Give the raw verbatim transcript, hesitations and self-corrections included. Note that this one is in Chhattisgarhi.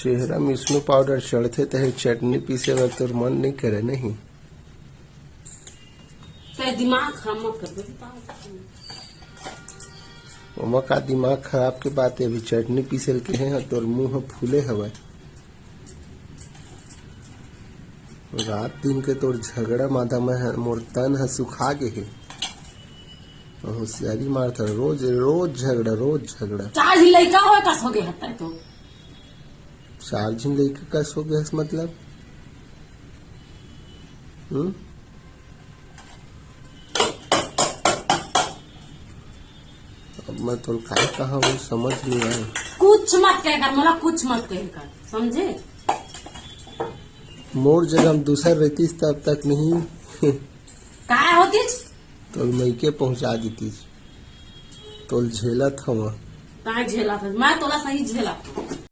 चेहरा में snow powder चढ़थे, तहे चटनी पीसे बर तोर मन नहीं करे, नहीं? ते दिमाग खराब मत कर, बेटा। ओमा का दिमाग खराब के बात है? अभी चटनी पीसे ल कहे हैं, तोर मुंह फूले हवय। रात दिन के तोर झगड़ा मादा में ह-, मोर तन ह सुखा गे हे। होशियारी मारत हन, रोज, रोज झगड़ा, रोज झगड़ा। चार झिन लइका होय कस हो गे हत्ता तो। चार झिन लइका कस हो गे हस मतलब? हम्म? अब मैं तोल काय कहा हूँ, समझ नहीं आए। कुछ मत कहे कर, मोला कुछ मत कहे कर, समझे? मोर जगह में दूसर रहतीस तब तक नहीं। काय होतीस? तोल मइके पहुंचा देतीस। तोल झेलत हवा। काय झेलत हस? मैं तोला सही झेलत हूँ।